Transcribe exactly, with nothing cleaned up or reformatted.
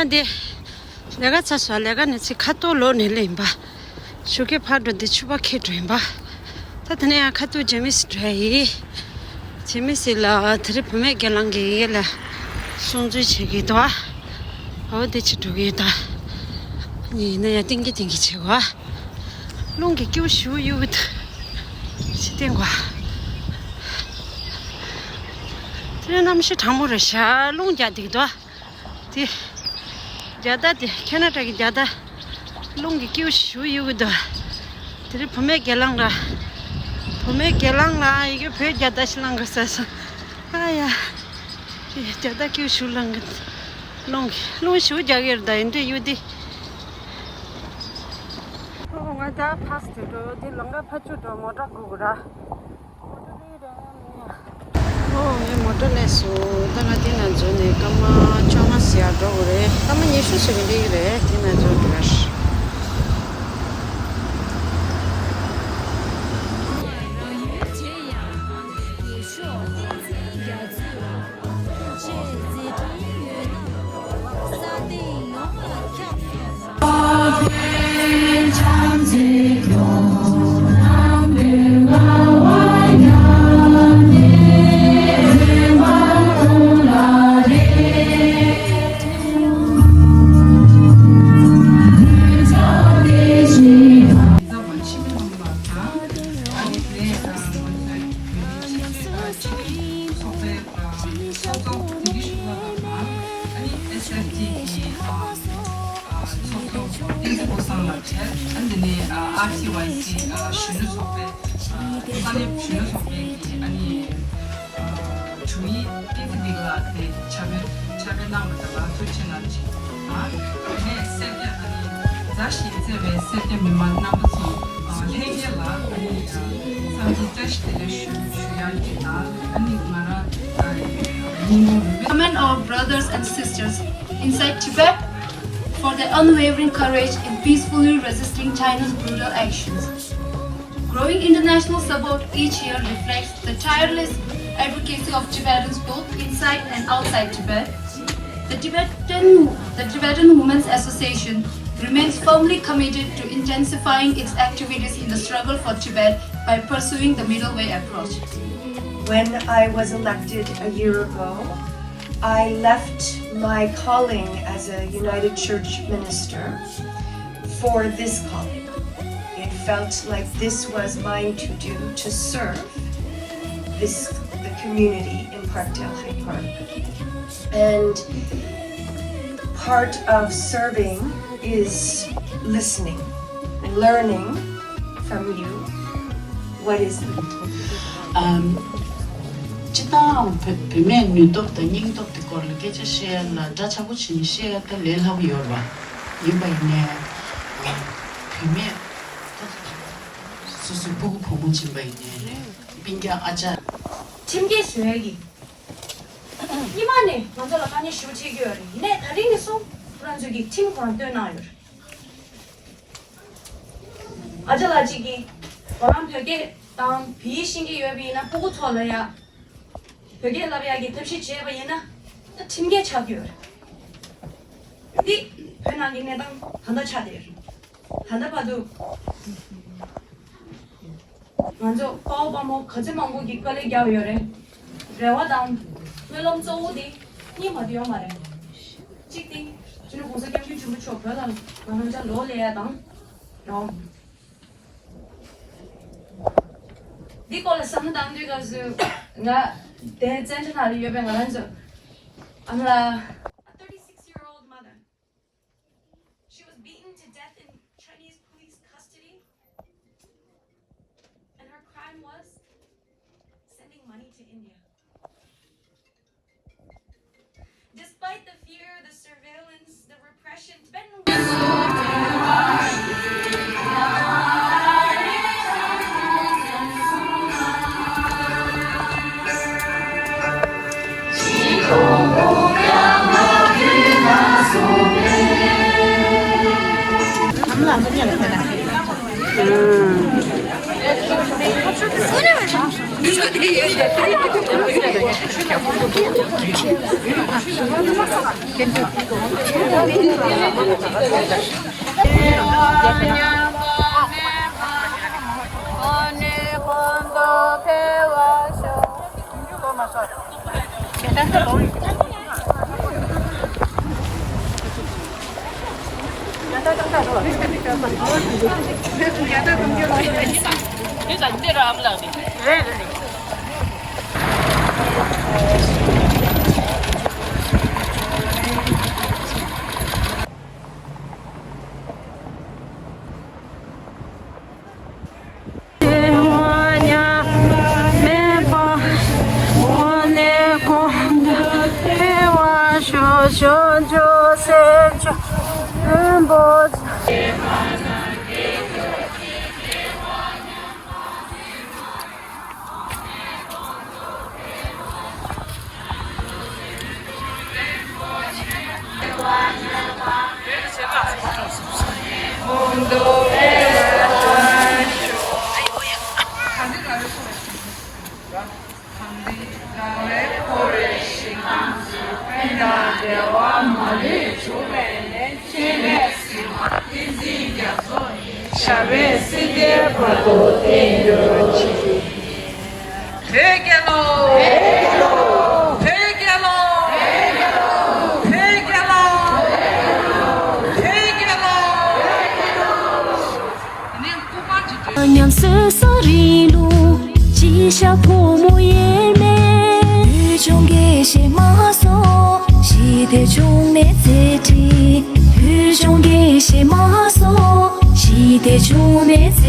འདི་ལས་ཀ་ཚར་སོང་། ལས་ཀ་ནས་ཚེ་ཁ་ཐུག་ལོག་ནས་སླེབས་ཡིན་པ། ཞོགས་ཀས་ཕར་འགྲོ་འདི་ཕྱུ་པ་ཁྱེར་འགྲོ་ཡིན་པ། ད་དེ་ནས་ཡང་ཁ་ཐུག་ཇེ་མི་སི་འགྲོ་ཡ་ཡིན། ཇེ་མི་སི་ལ་དེ་རིང་བུད་མེད་སྒེར་ལངས་ཀྱི་ཡིན་ལ་སྲུང་བརྩི་བྱེད་ཀྱི་འདུག་ཨ། འོ་དེ་ཕྱིར་འགྲོ་གི་ཡོད་ད། ཡིན་ན་ཡང་ཏིང་གི་ཏིང་གི་བྱེད་དགོས་ཨ། རླུང་གི་སྐྱིད་པོ་ཞེ་པོ་གཡུག་གི་འདུག་ཕྱིར་བསྟན་དགོས་ཨ། དེ་རིང་གནམ་གཤིས་གྲང་མོ་རེད་ཤག་རླུང་རྒྱག་བསྡད་ཀྱི་འདུག་ཨ། དེ། རྒྱ་སྟག་དེ་ཁེ་ན་ཌ་གི་རྒྱ་སྟག་རླུང་གི་སྐྱིད་པོ་ཞེ་པོ་གཡུག་གི་འདུག་དེ་རིང་བུད་མེད་སྒེར་ལངས་ར། བུད་མེད་སྒེར་ལངས་ལ་ཡི་གེ་བོད་རྒྱ་སྟག་ཞིག་ལངས་གི་ཟེར་སོང་། ཨ་ཡ། དེ་རྒྱ་སྟག་སྐྱིད་པོ་ཞེ་པོ་ལངས་གི། རླུང་གི་རླུང་ཞེ་པོ་རྒྱག་གི་རེད་ད་ཡིན་དུས་གཡུག་དེ། ཨོ་ང་ད་ཕར་ཚུར་འགྲོ་དེ་ལམ་ཁ་ཕར་ཚུར་འགྲོ་མོ་ཊ་སྒུག་གི་ར། ཨོ་ངས་མོ་ཊ་སླེབས་སོང་། ད་ང་འདི་ན་འཛུལ་ནས་སྐར་མ་བཅོ་ལྔ་ཟིན་ཡར་འགྲོ་དགོས་རེད། སྐར་མ་ཉི་ཤུ་ཟིན་གི་འགྲིག་གི་རེད། འདི་ན་འཛུལ་འགྲོ་ཡ། ཚོགས་གཙོ་ཨ་ནི་ཨེས་ཨེཕ་ཊི་གི་ཨ་ཨ་ཚོགས་གཙོ་བསྟན་འཛིན་ཀུན་བཟང་ལགས་བྱས། ཨ་ནི་དེ་ནས་ཨ་ཨར་ཊི་ཝའི་སི་ཨ་གཞོན་ནུ་ཚོགས་པའི་ཨ་ས་གནས་གཞོན་ནུ་ཚོགས་པའི་གི་ཨ་ནི་ཨ་དྲུང་ཡིག་བསྟན་འཛིན་བདེ་སྐྱིད་ལགས་དེ་ཕྱག་ཕེབས་ཕྱག་ཕེབས་གནང་བ་དང་ལ་ཐུགས་རྗེ་ཆེ་གནང་ཞུ། ཨ་དེ་ནས་སེར་སྐྱ་ཨ་ནི་མཛའ་ཞིང་བརྩེ་བའི་སེར་སྐྱ་མི་མང་རྣམ་པ་ཚོ་ཨ་ལྷན་རྒྱས་ལ་ཨ་ནི་ཨ་འཚམས་འདྲི་བཀྲ་ཤིས་བདེ་ལེགས་ཞུ་ཞུ་ཡག་གི་དང་ཨ་ནི་ང་རང་ཨ་ཡིན་ནོ་རེད། Commend our brothers and sisters inside Tibet for their unwavering courage in peacefully resisting China's brutal actions. Growing international support each year reflects the tireless advocacy of Tibetans both inside and outside Tibet. The Tibetan, the Tibetan Women's Association remains firmly committed to intensifying its activities in the struggle for Tibet by pursuing the middle way approach. When I was elected a year ago, I left my calling as a United Church minister for this calling. It felt like this was mine to do, to serve this the community in Parkdale High Park. And part of serving is listening, learning from you what is um སྤྱིར་བཏང་བོད་བོད་མིའི་ནུས་སྟོབས་དང་སྙིང་སྟོབས་དེ་སྐོར་ལ་སྐད་ཆ་བཤད་ཡ་ལ་འདྲ་ཆགས་པོ་བྱེད་ནས་བཤད་ཡ་ད་ལས་སླ་པོ་ཡོད་རེད་པ། ཡིན་པ་ཡིན་ནའི་བོད་མིས་སོ་སོའི་སྤུ་གུ་བུ་མོ་ཡིན་པ་ཡིན་ནའི་རེད། སྤུན་ཀྱག་ཨ་ཅག་ཁྲིམས་འགལ་བཟོ་ཡ་གི། སྔོན་མ་ནས་ང་ཚོ་ལ་དཀའ་ངལ་ཞེ་པོ་འཕྲད་ཀྱི་ཡོད་རེད། ཡིན་ནའི་ད་རིང་ནས་བཟུང་ཁོ་རང་ཚོས་ཀྱི་ཁྲིམས་ཁོ་རང་བཏོན་གནང་ཡོད་རེད། ཨ་ཅག་ལགས་གཅིག་གིས་ང་རང་བོད་སྐད་དང་བོད་ཡིག་ཤེས་ཀྱི་ཡོད་པ་ཡིན་ན་སྤུ་གུ་ཚོ་ལ་ཡ་བོད་སྐད་བསླབ་ཡག་གི་ཐབས་ཤེས་བྱས་པ་ཡིན་ན་ད་ཁྲིམས་འགལ་ཆགས་ཀྱི་ཡོད་རེད། འདི་བོད་ནང་གི་གནས་སྟངས་ད་ལྟ་ཆགས་བསྡད་ཡོད་རེད། ད་ལྟ་བར་དུ། ང་ཚོ་དཔའ་བོ་དཔའ་མོ་ག་ཚོད་མང་པོ་གིས་དཀའ་ལས་བརྒྱབ་ཡོད་རེད། རེ་བ་དང་སྨོན་ལམ་གཙོ་བོ་དེ་གཉིས་མ་གཏོགས་ཡོད་མ་རེད། གཅིག་དེ་སྤྱི་ནོར་༸གོང་ས་༸སྐྱབས་མགོན་ཆེན་པོ་མཆོག་བོད་ལ་ང་རང་ཅག་ལོག་སླེབས་ཡ་དང་། རེད་བ། འདི་སྐོར་ལ་བསམ་བློ་བཏང་དུས་སྐབས་སུ་ང་དེ་བཙན་བྱོལ་ནང་ལ་ཡོད་པའི་ང་རང་ཚོ་ཨ་མ་ལགས། A thirty-six-year-old mother. She was beaten to death in Chinese police custody, and her crime was sending money to India. Despite the fear, the surveillance, the repression, Tibetan ཞབས་པད་སྲིད་མཐའི་བར་དུ་བརྟན་གྱུར་ཅིག། བོད་རྒྱལ་ལོ། བོད་རྒྱལ་ལོ། བོད་རྒྱལ་ལོ། བོད་རྒྱལ་ལོ། བོད་རྒྱལ་ལོ། ཉམས་གསོས་ས་རིང་ལུགས་ཅི་ཤ་ཕོ་མོ་ཡེ་མེ། བོད་ལྗོངས་དགེ་བཤེས་མ་སོ། ཞི་བདེ་འབྱུང་གནས་རྩེ་ཁྲི། བོད་ལྗོངས་དགེ་བཤེས་མ་སོ། ཞི་བདེ་འབྱུང་གནས་